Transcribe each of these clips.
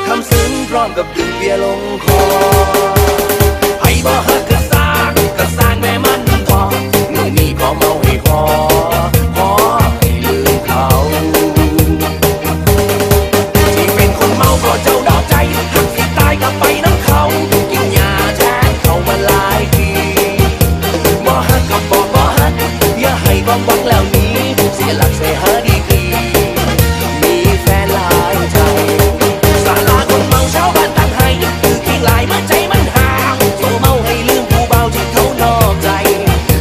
ຄຳຊືນພ້ອມກັບດື່ມເບຍລົງຄໍ. ໃຜບໍ່ຮັກກະຊ່າງ ກະຊ່າງແມ່ມັນເຖາະ ມື້ນີ້ຂໍເມົາໃຫ້ພໍ ພໍໃຫ້ລືມເຂົາ ທີ່ເປັນຄົນເມົາ ເພາະເຈົ້າດອກໃຈ ຮັກຊິຕາຍກໍໄປນຳເຂົາ ກິນຢາແທນເຂົາມາຫຼາຍປີ ບໍ່ຮັກກໍບອກບໍ່ຮັກ ຢ່າໃຫ້ຄວາມຫວັງແລ້ວໜີ ເສຍຫຼັກເສຍຫາດີກຣີ ມີແຟນຫຼາຍໃຈ ສາລາຄົນເມົາຊາວບ້ານຕັ້ງໃຫ້ ຄືຄີງຫຼາຍເມື່ອໃຈມັນຫາວ ໂຊເມົາໃຫ້ລືມຜູ້ບ່າວທີ່ເຂົານອກໃຈ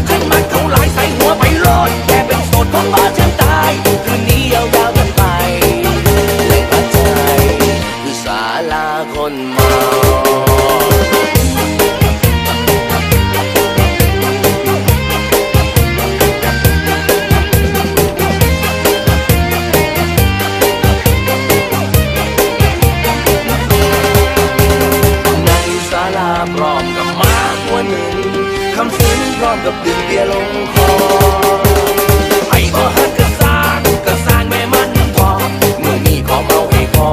ຄັນມັກເຂົາຫຼາຍໃສ່ຫົວໄປໂລດ ແຄ່ເປັນໂສດຄົງບໍ່ເຖິງຕາຍ ຄືໜີຍາວໆກັນໄປ ແລະປັດໃຈ ຄືສາລາຄົນເມົາ. ນັ່ງຢູ່ສາລາພ້ອມກັບໝາກຫົວໜຶ່ງ ຄຳຊືນພ້ອມກັບດື່ມເບຍລົງຄໍ. ໃຜບໍ່ຮັກກະຊ່າງ ກະຊ່າງແມ່ມັນເຖາະ ມື້ນີ້ຂໍເມົາໃຫ້ພໍ